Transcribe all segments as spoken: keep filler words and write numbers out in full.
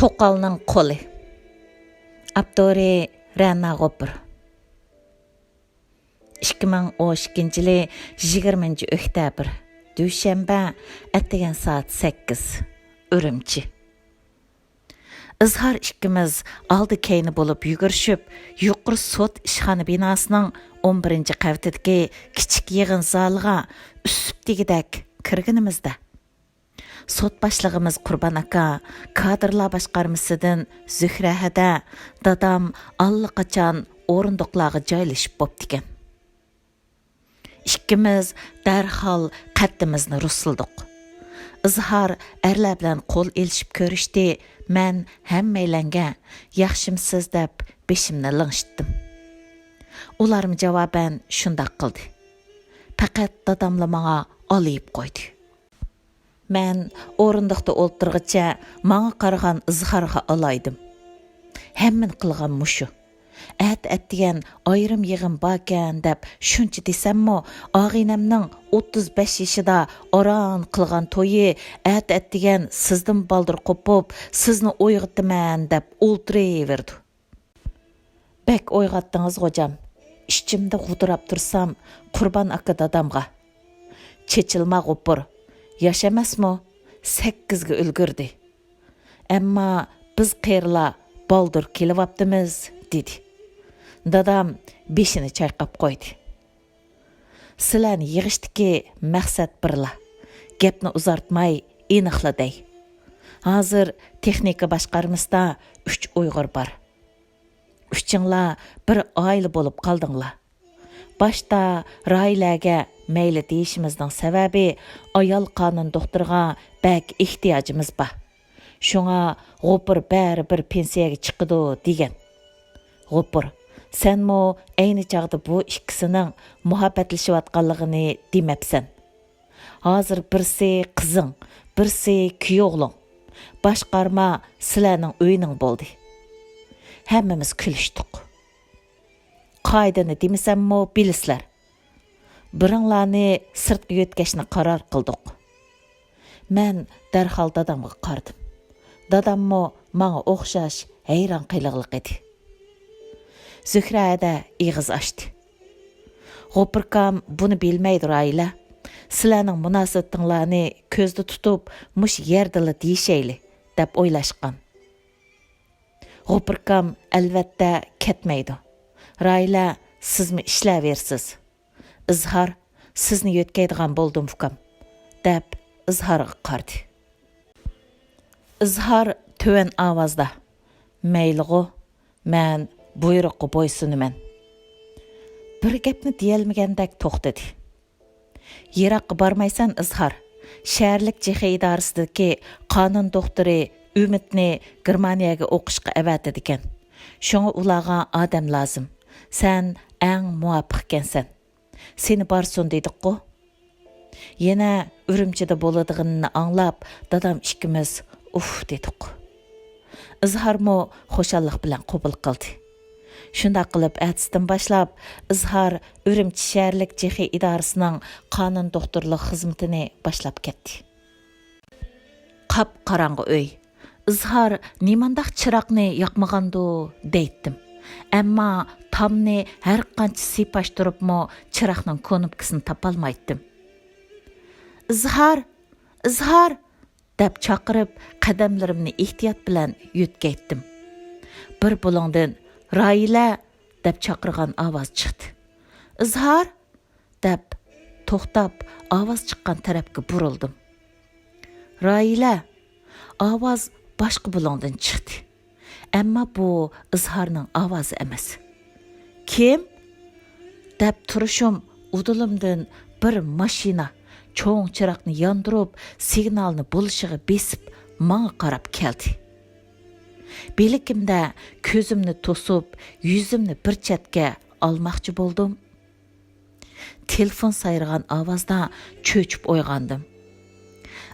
توقالنىڭ قولى. ئاپتورى رەنا غوپۇر. ئىككى مىڭ ئون ئىككىنچى يىلى يىگىرمىنچى ئۆكتەبىر، دۈشەنبە، ئەتىگەن سائەت سەككىز، ئۈرۈمچى. ئىزھار ئىككىمىز ئالدى كەينى بولۇپ يۈگۈرۈشۈپ، يۇقىرى سوت ئىشخانا بىناسىنىڭ ئون بىرىنچى قەۋىتىدىكى كىچىك يىغىن زالىغا ئۈسۈپ دېگۈدەك كىرگىنىمىزدە، سوت باشلىقىمىز قۇربان ئاكا، كادىرلار باشقارمىسىدىن زۆھرە ھەدە، دادام ئاللىقاچان ئورۇندۇقلارغا جايلىشىپ بوپتىكەن. ئىككىمىز دەرھال قەددىمىزنى رۇسلىدۇق. ئىزھار ئەرلەر بىلەن قول ئېلىشىپ كۆرۈشتى، مەن ھەممەيلەنگە «ياخشىمسىز؟» دەپ بېشىمنى لىڭشىتتىم. ئۇلارمۇ جاۋابەن شۇنداق قىلدى. پەقەت داداملا ماڭا ئالىيىپ قويدى. مەن ئورۇندۇقتا ئولتۇرغىچە ماڭا قارىغان ئىزھارغا ئالايدىم. ھەممىنى قىلغان مۇشۇ. ئەتە ئەتىگەن ئايرىم يىغىن باركەن دەپ شۇنچە دېسەممۇ، ئاغىنەمنىڭ ئوتتۇز بەش يېشىدا ئاران قىلغان تويى ئەتە ئەتىگەن سىزدىن بالدۇر قوپۇپ، سىزنى ئويغىتىمەن دەپ ئولتۇرۇۋېرىدۇ. بەك ئويغاتتىڭىز غوجام. ئىچىمدە غۇدۇراپ تۇرسام، قۇربان ئاكا دادامغا: «چېچىلما غوپۇر، ياش ئەمەسمۇ؟ سەككىزگە ئۈلگۈردى. ئەمما بىز قېرىلار بالدۇر كېلىۋاپتىمىز» دېدى. دادام بېشىنى چايقاپ قويدى. سىلەرنى يىغىشتىكى مەقسەت بىرلا. گەپنى ئۇزارتماي ئېنىقلا دەي. ھازىر تېخنىكا باشقارمىسىدا ئۈچ ئۇيغۇر بار. ئۈچۈڭلار بىر ئائىلە بولۇپ قالدىڭلار. باشتا راھىلەگە مەيلى دېيىشىمىزنىڭ سەۋەبى، ئايال قانۇن دوختۇرىغا بەك ئېھتىياجىمىز بار. شۇڭا غوپۇر بەرىبىر پېنسىيەگە چىقىدۇ دېگەن. غوپۇر، سەنمۇ ئەينى چاغدا بۇ ئىككىسىنىڭ مۇھەببەتلىشىۋاتقانلىقىنى دېمەپسەن. ھازىر بىرسى قىزىڭ، بىرسى كۈيئوغلۇڭ. باشقارما سىلەرنىڭ ئۆينىڭ بولدى. ھەممىمىز كۈلۈشتۇق. قائىدىنى دېمىسەممۇ بىلىسىلەر. بىرىڭلارنى سىرتقا يۆتكەشنى قارار قىلدۇق. مەن دەرھال دادامغا قارىدىم. داداممۇ ماڭا ئوخشاش ھەيران قېلىغلىق ئىدى. زۆھرە ھەدە ئېغىز ئاچتى. غوپۇركام بۇنى بىلمەيدۇ راھىلە. سىلەرنىڭ مۇناسىۋىتىڭلارنى كۆزدە تۇتۇپ مۇشۇ يەردىلا دېيىشەيلى دەپ ئويلاشقان. غوپۇركام ئەلۋەتتە كەتمەيدۇ. راھىلە، سىزمۇ ئىشلەۋېرىسىز. ئىزھار، سىزنى يۆتكەيدىغان بولدۇم ئۇكام، دەپ ئىزھارغا قارىدى. ئىزھار تۆۋەن ئاۋازدا: «مەيلىغۇ، مەن بۇيرۇققا بويسۇنىمەن.» بىر گەپنى دېيەلمىگەندەك توختىدى. يىراققا بارمايسەن ئىزھار. شەھەرلىك جېخې ئىدارىسىدىكى قانۇن دوختۇرى ئۈمىدنى گېرمانىيەگە ئوقۇشقا ئەۋەتىدىكەن. شۇڭا ئۇلارغا ئادەم لازىم. سەن ئەڭ مۇۋاپىقكەنسەن. سېنى بارسۇن دېدۇققۇ. يەنە ئۈرۈمچىدە بولىدىغىنىنى ئاڭلاپ، دادام ئىككىمىز «ئۇف» دېدۇق. ئىزھارمۇ خۇشاللىق بىلەن قوبۇل قىلدى. شۇنداق قىلىپ، ئەتىسىدىن باشلاپ ئىزھار ئۈرۈمچى شەھەرلىك جېخې ئىدارىسىنىڭ قانۇن دوختۇرلۇق خىزمىتىنى باشلاپ كەتتى. قاپقاراڭغۇ ئۆي. ئىزھار نېمانداق چىراغنى ياقمىغاندۇ دەيتتىم. ئەمما تامنى ھەرقانچە سىيپاشتۇرۇپمۇ چىراغنىڭ كۇنۇپكىسىنى تاپالمايتتىم. «ئىزھار! ئىزھار!» دەپ چاقىرىپ، قەدەملىرىمنى ئېھتىيات بىلەن يۆتكەيتتىم. بىر بۇلۇڭدىن «راھىلە!» دەپ چاقىرغان ئاۋاز چىقتى. «ئىزھار!» دەپ توختاپ، ئاۋاز چىققان تەرەپكە بۇرۇلدۇم. «راھىلە!» ئاۋاز باشقا بۇلۇڭدىن چىقتى. ئەمما بۇ ئىزھارنىڭ ئاۋازى ئەمەس. «كىم؟» دەپ تۇرۇشۇم ئۇدۇلۇمدىن بىر ماشىنا چوڭ چىراغنى ياندۇرۇپ، سىگنالنى بولۇشىغا بېسىپ، ماڭا قاراپ كەلدى. بىلىكىمدە كۆزۈمنى توسۇپ، يۈزۈمنى بىر چەتكە ئالماقچى بولدۇم. تېلېفون سايرىغان ئاۋازدا چۆچۈپ ئويغاندىم.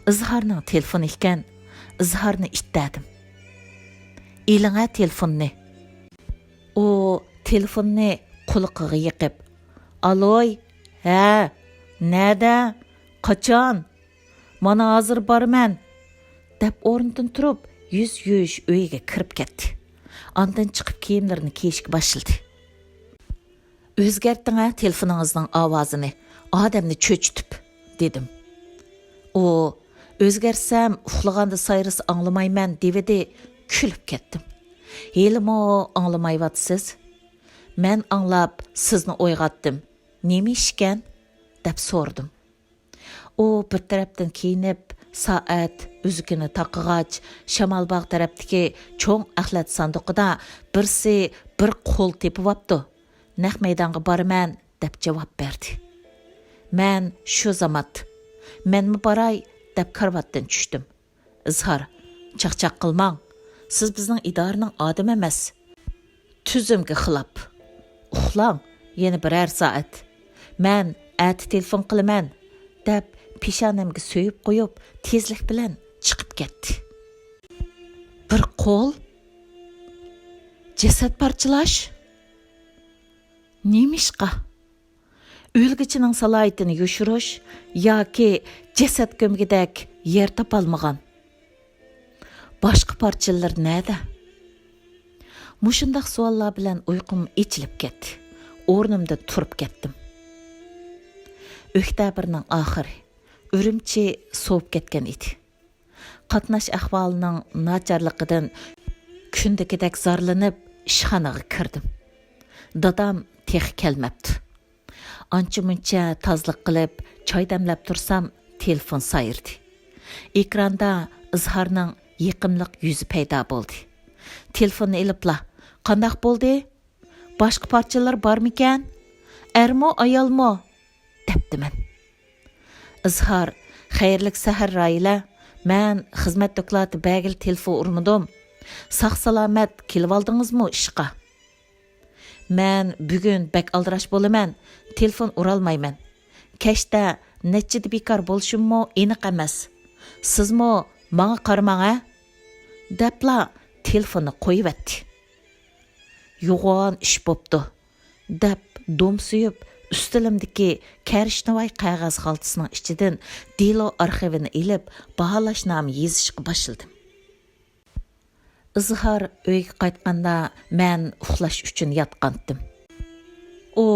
ئىزھارنىڭ تېلېفونى ئىكەن، ئىزھارنى ئىتتەدىم. «ئېلىڭە تېلېفوننى.» ئۇ تېلېفوننى قۇلىقىغا يېقىپ: «ئالوي، ھە، نەدە، قاچان؟» «مانا ھازىر بارىمەن» دەپ ئورنىدىن تۇرۇپ، يۈز يۇيۇش ئۆيىگە كىرىپ كەتتى. ئاندىن چىقىپ كىيىملىرىنى كىيىشكە باشلىدى. «ئۆزگەرتىڭە تېلېفونىڭىزنىڭ ئاۋازىنى، ئادەمنى چۆچۈتۈپ» دېدىم. ئۇ، «ئۆزگەرتسەم ئۇخلىغاندا سايرىسا ئاڭلىمايمەن» دېۋىدى، كۈلۈپ كەتتىم. «ھېلىمۇ ئاڭلىمايۋاتىسىز؟ مەن ئاڭلاپ سىزنى ئويغاتتىم. نېمە ئىشكەن؟» دەپ سورىدىم. ئۇ بىر تەرەپتىن كىيىنىپ، سائەت ئۈزۈكىنى تاقىغاچ، شامالباغ تەرەپتىكى چوڭ ئەخلەت ساندۇقىدا بىرسى بىر قول تېپىۋاپتۇ. «نەق مەيدانغا بارىمەن» دەپ جاۋاب بەردى. مەن شۇ زامات، «مەنمۇ باراي» دەپ كارىۋاتتىن چۈشتۈم. ئىزھار، «چاقچاق قىلماڭ. سىز بىزنىڭ ئىدارىنىڭ ئادىمى ئەمەس. تۈزۈمگە خىلاپ. ئۇخلاڭ، يەنە بىرەر سائەت. مەن ئەتە تېلېفون قىلىمەن» دەپ پېشانەمگە سۆيۈپ قويۇپ، تېزلىك بىلەن چىقىپ كەتتى. بىر قول؟ جەسەت پارچىلاش؟ نېمىشقا؟ ئۆلگۈچىنىڭ سالاھىيىتىنى يوشۇرۇش ياكى جەسەت كۆمگۈدەك يەر تاپالمىغان؟ باشقا پارچىلىرى نەدە؟ مۇشۇنداق سوئاللار بىلەن ئۇيقۇم ئېچىلىپ كەتتى. ئورنۇمدىن تۇرۇپ كەتتىم. ئۆكتەبىرنىڭ ئاخىرى. ئۈرۈمچى سوۋۇپ كەتكەن ئىدى. قاتناش ئەھۋالىنىڭ ناچارلىقىدىن كۈندىكىدەك زارلىنىپ ئىشخانىغا كىردىم. دادام تېخى كەلمەپتۇ. ئانچە-مۇنچە تازىلىق قىلىپ، چاي دەملەپ تۇرسام، تېلېفون سايرىدى. ئېكراندا ئىزھارنىڭ يېقىملىق يۈزى پەيدا بولدى. تېلېفوننى ئېلىپلا، «قانداق بولدى؟ باشقا پارچىلىرى بارمىكەن؟ ئەرمۇ، ئايالمۇ؟» دەپتىمەن. ئىزھار، «خەيرلىك سەھەر، راھىلە. مەن خىزمەت دوكلاتى بەرگىلى تېلېفون ئۇرمىدىم. ساق-سالامەت كېلىۋالدىڭىزمۇ ئىشقا؟» مەن بۈگۈن بەك ئالدىراش بولىمەن، تېلېفون ئۇرالمايمەن. كەچتە نەچچىدە بىكار بولۇشۇممۇ ئېنىق ئەمەس. سىزمۇ ماڭا قارىماڭ ھە، دەپلا تېلېفوننى قويۇۋەتتى. يوغان ئىش بوپتۇ، دەپ دومسىيىپ، ئۈستىلىمدىكى كەرشنىۋاي قەغەز خالتىسىنىڭ ئىچىدىن دېلو ئارخىۋىنى ئېلىپ، باھالاشنامە يېزىشقا باشلىدىم. ئىزھار ئۆيگە قايتقاندا، مەن ئۇخلاش ئۈچۈن ياتقانتىم. ئۇ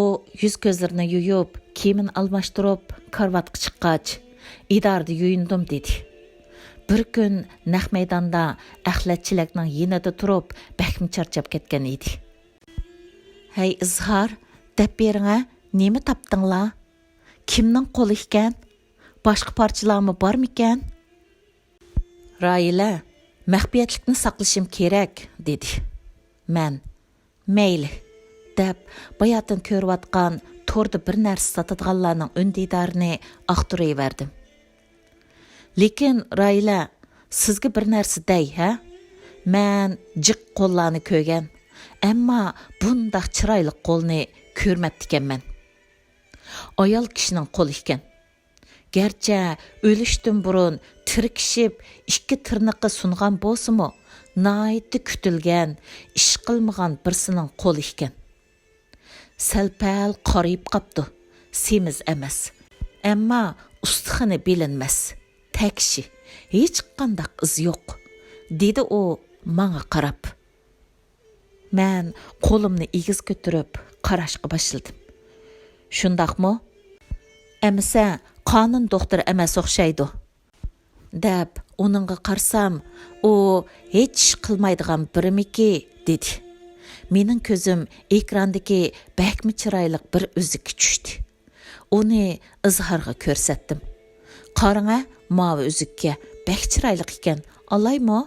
يۈز-كۆزلىرىنى يۇيۇپ، كىيىمىنى ئالماشتۇرۇپ، كارىۋاتقا چىققاچ، «ئىدارىدە يۇيۇندۇم» دېدى. بىر كۈن نەق مەيداندا ئەخلەت چېلەكنىڭ يېنىدا تۇرۇپ، بەكمۇ چارچاپ كەتكەن ئىدى. «ھەي ئىزھار، دەپ بېرىڭە، نېمە تاپتىڭلار؟ كىمنىڭ قولى ئىكەن؟ باشقا پارچىلارمۇ بارمىكەن؟» «راھىلە، مەخپىيەتلىكنى ساقلىشىم كېرەك» دېدى. مەن، «مەيلى» دەپ، باياتىن كۆرۈۋاتقان توردا بىر نەرسە ساتىدىغانلارنىڭ ئۈندىدارىنى ئاختۇرۇۋەردىم. «لېكىن، راھىلە، سىزگە بىر نەرسە دەي ھە؟ مەن جىق قوللارنى كۆرگەن، ئەمما بۇنداق چىرايلىق قولنى كۆرمەپتىكەنمەن. ئايال كىشىنىڭ قولى ئىكەن. گەرچە ئۆلۈشتىن بۇرۇن تىركىشىپ، ئىككى تىرنىقى سۇنغان بولسىمۇ، ناھايىتى كۈتۈلگەن، ئىش قىلمىغان بىرسىنىڭ قولى ئىكەن. سەل-پەل قارىيىپ قاپتۇ، سېمىز ئەمەس. ئەمما ئۇستىخىنى بىلىنمەس، تەكشى، ھېچقانداق ئىز يوق» دېدى ئۇ ماڭا قاراپ. مەن قولۇمنى ئېگىز كۆتۈرۈپ قاراشقا باشلىدىم. «شۇنداقمۇ؟ ئەمىسە قانۇن دوختۇرى ئەمەس ئوخشايدۇ» دەپ ئۇنىڭغا قارىسام، ئۇ «ھېچ ئىش قىلمايدىغان بىرىمىكى» دېدى. مېنىڭ كۆزۈم ئېكراندىكى بەكمۇ چىرايلىق بىر ئۈزۈككە چۈشتى. ئۇنى ئىزھارغا كۆرسەتتىم. «قاراڭە، ماۋۇ ئۈزۈككە، بەك چىرايلىق ئىكەن، ئالايمۇ؟»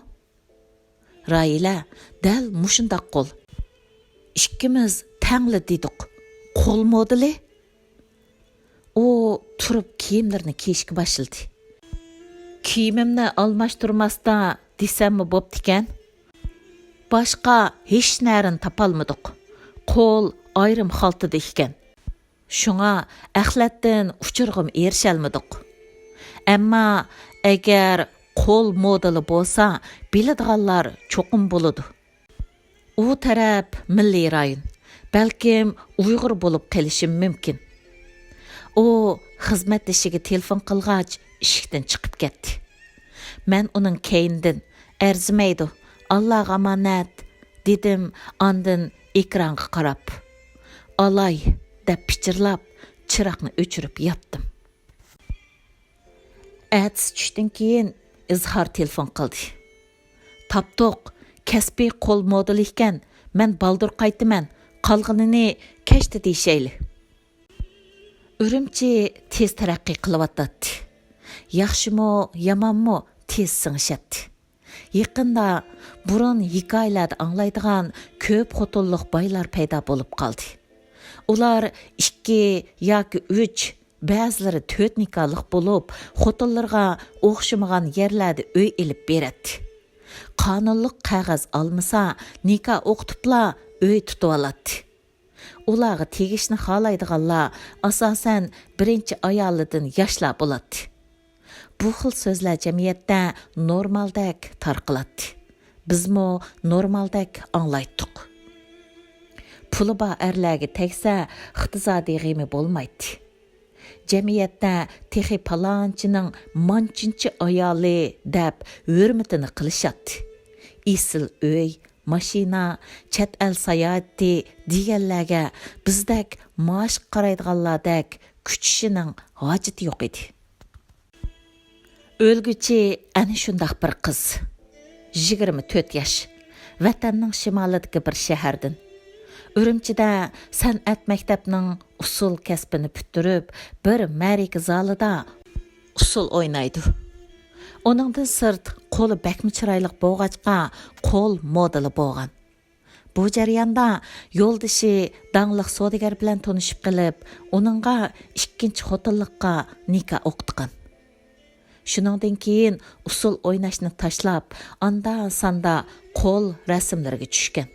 «راھىلە، دەل مۇشۇنداق قول. ئىككىمىز تەڭلا دېدۇق. قول مودېلى.» ئۇ تۇرۇپ كىيىملىرىنى كىيىشكە باشلىدى. «كىيىمىمنى ئالماشتۇرماستا دېسەممۇ بوپتىكەن. باشقا ھېچ نەرىنى تاپالمىدۇق. قول ئايرىم خالتىدا ئىكەن. شۇڭا ئەخلەتتىن ئۇچۇرغىمۇ ئېرىشەلمىدۇق. ئەمما ئەگەر قول مودېلى بولسا، بىلىدىغانلار چوقۇم بولىدۇ. ئۇ تەرەپ مىللىي رايون، بەلكىم ئۇيغۇر بولۇپ قېلىشىم مۇمكىن.» ئۇ خىزمەتدىشىگە تېلېفون قىلغاچ، ئىشىكتىن چىقىپ كەتتى. مەن ئۇنىڭ كەينىدىن ئەرزىمەيدۇ، ئاللاغا ئامانەت، دېدىم ئاندىن ئېكرانغا قاراپ. ئالاي، دەپ پىچىرلاپ، چىراغنى ئۆچۈرۈپ ياتتىم. ئەتىسى چۈشتىن كېيىن ئىزھار تېلېفون قىلدى. تاپتۇق، كەسپىي قول مودېلى ئىكەن، مەن بالدۇر قايتىمەن، قالغىنىنى كەچتە دېيىشەيلى. ئۈرۈمچى تېز تەرەققىي قىلىۋاتاتتى. ياخشىمۇ، يامانمۇ تېز سىڭىشاتتى. يېقىندا بۇرۇن ھېكايىلەردە ئاڭلايدىغان كۆپ خوتۇنلۇق بايلار پەيدا بولۇپ قالدى. ئۇلار ئىككى ياكى ئۈچ، بەزىلىرى تۆت نىكاھلىق بولۇپ، خوتۇنلىرىغا ئوخشىمىغان يەرلەردە ئۆي ئېلىپ بېرەتتى. قانۇنلۇق قەغەز ئالمىسا، نىكاھ ئوقۇتۇپلا ئۆي تۇتۇۋالاتتى. ئۇلارغا تېگىشنى خالايدىغانلار، ئاساسەن، بىرىنچى ئايالىدىن ياشلار بولاتتى. بۇ خىل سۆزلەر جەمئىيەتتە نورمالدەك تارقىلاتتى. بىزمۇ نورمالدەك ئاڭلايتتۇق. پۇلى بار ئەرلەرگە تەگسە، ئىقتىسادىي غېمى بولمايتتى. جەمئىيەتتە تېخى پالانچىنىڭ مانچىنچى ئايالى دەپ ھۆرمىتىنى قىلىشاتتى. ئېسىل ئۆي، ماشىنا، چەت ئەل ساياھىتى دېگەنلەرگە بىزدەك مائاشقا قارايدىغانلاردەك كۈچىشىنىڭ ھاجىتى يوق ئىدى. ئۆلگۈچى ئەنە شۇنداق بىر قىز. يىگىرمە تۆت ياش. ۋەتەننىڭ شىمالىدىكى بىر شەھەردىن. ئۈرۈمچىدە سەنئەت مەكتەپنىڭ ئۇسسۇل كەسپىنى پۈتتۈرۈپ، بىر مەرىكە زالىدا ئۇسسۇل ئوينايدۇ. ئۇنىڭدىن سىرت، قولى بەكمۇ چىرايلىق بولغاچقا، قول مودېلى بولغان. بۇ جەرياندا يولدىشى داڭلىق سودىگەر بىلەن تونۇشۇپ قېلىپ، ئۇنىڭغا ئىككىنچى خوتۇنلۇققا نىكاھ ئوقۇتقان. شۇنىڭدىن كېيىن ئۇسسۇل ئويناشنى تاشلاپ، ئاندا-ساندا قول رەسىملىرىگە چۈشكەن.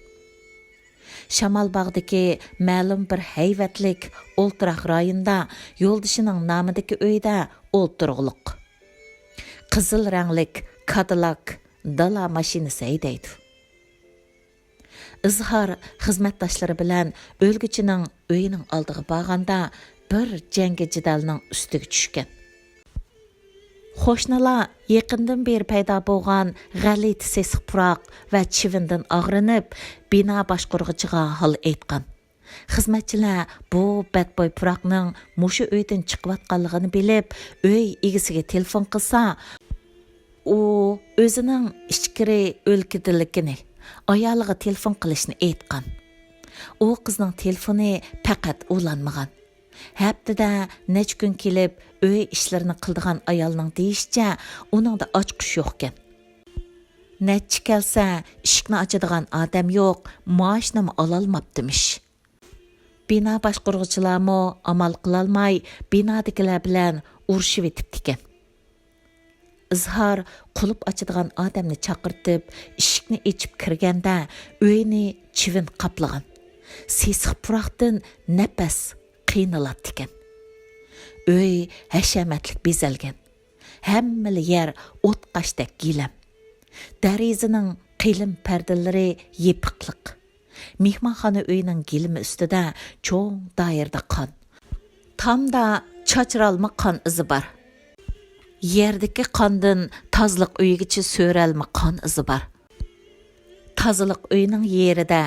شامالباغدىكى مەلۇم بىر ھەيۋەتلىك ئولتۇراق رايونىدا يولدىشىنىڭ نامىدىكى ئۆيدە ئولتۇرغۇلۇق. قىزىل رەڭلىك كادىلاك دالا ماشىنىسى ھەيدەيدۇ. ئىزھار خىزمەتداشلىرى بىلەن ئۆلگۈچىنىڭ ئۆيىنىڭ ئالدىغا بارغاندا، بىر جەڭگى جېدەلنىڭ ئۈستىگە چۈشكەن. قوشنىلار يېقىندىن بېرى پەيدا بولغان غەلىتە سېسىق پۇراق ۋە چىۋىندىن ئاغرىنىپ، بىنا باشقۇرغۇچىغا ھال ئېيتقان. خىزمەتچىلەر بۇ بەتبۇي پۇراقنىڭ مۇشۇ ئۆيدىن چىقىۋاتقانلىقىنى بىلىپ، ئۆي ئىگىسىگە تېلېفون قىلسا، ئۇ ئۆزىنىڭ ئىچكىرى ئۆلكىدىلىكىنى، ئايالىغا تېلېفون قىلىشنى ئېيتقان. ئۇ قىزنىڭ تېلېفونى پەقەت ئۇلانمىغان. ھەپتىدە نەچچە كۈن كېلىپ ئۆي ئىشلىرىنى قىلىدىغان ئايالنىڭ دېيىشىچە، ئۇنىڭدا ئاچقۇچ يوقكەن. نەچچە كەلسە، ئىشىكنى ئاچىدىغان ئادەم يوق، مائاشنىمۇ ئالالماپتىمىش. بىنا باشقۇرغۇچىلارمۇ ئامال قىلالماي، بىنادىكىلەر بىلەن ئۇرۇشۇۋېتىپتىكەن. ئىزھار قۇلۇپ ئاچىدىغان ئادەمنى چاقىرتىپ، ئىشىكنى ئېچىپ كىرگەندە، ئۆينى چىۋىن قاپلىغان. سېسىق پۇراقتىن نەپەس قىينىلاتتىكەن. ئۆي ھەشەمەتلىك بېزەلگەن. ھەممىلا يەر ئوتقاشتەك گىلەم. دېرىزىنىڭ قېلىن پەردىلىرى يېپىقلىق. مېھمانخانا ئۆيىنىڭ گىلىمى ئۈستىدە چوڭ دائىرىدە قان. تامدا چاچرالما قان ئىزى بار. يەردىكى قاندىن تازىلىق ئۆيىگىچە سۆرەلمە قان ئىزى بار. تازىلىق ئۆينىڭ يېرىدە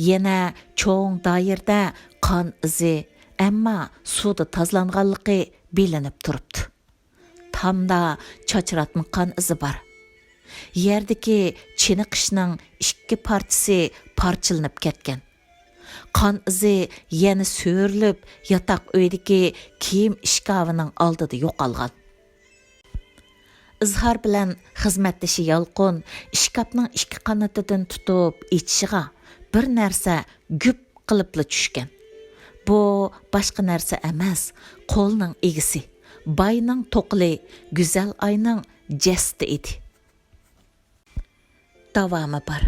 يەنە چوڭ دائىرىدە قان ئىزى، ئەمما سۇدا تازىلانغانلىقى بىلىنىپ تۇرۇپتۇ. تامدا چاچراتما قان ئىزى بار. يەردىكى چېنىقىشنىڭ ئىككى پارچىسى پارچىلىنىپ كەتكەن. قان ئىزى يەنە سۆرىلىپ، ياتاق ئۆيدىكى كىيىم ئىشكاپىنىڭ ئالدىدا يوقالغان. ئىزھار بىلەن خىزمەتدىشى يالقۇن ئىشكاپنىڭ ئىككى قانىتىدىن تۇتۇپ ئېچىشىغا، بىر نەرسە گۈپ قىلىپلا چۈشكەن. بۇ باشقا نەرسە ئەمەس، قولنىڭ ئىگىسى، باينىڭ توقىلى گۈزەل ئاينىڭ جەسىتى ئىدى. داۋامى بار.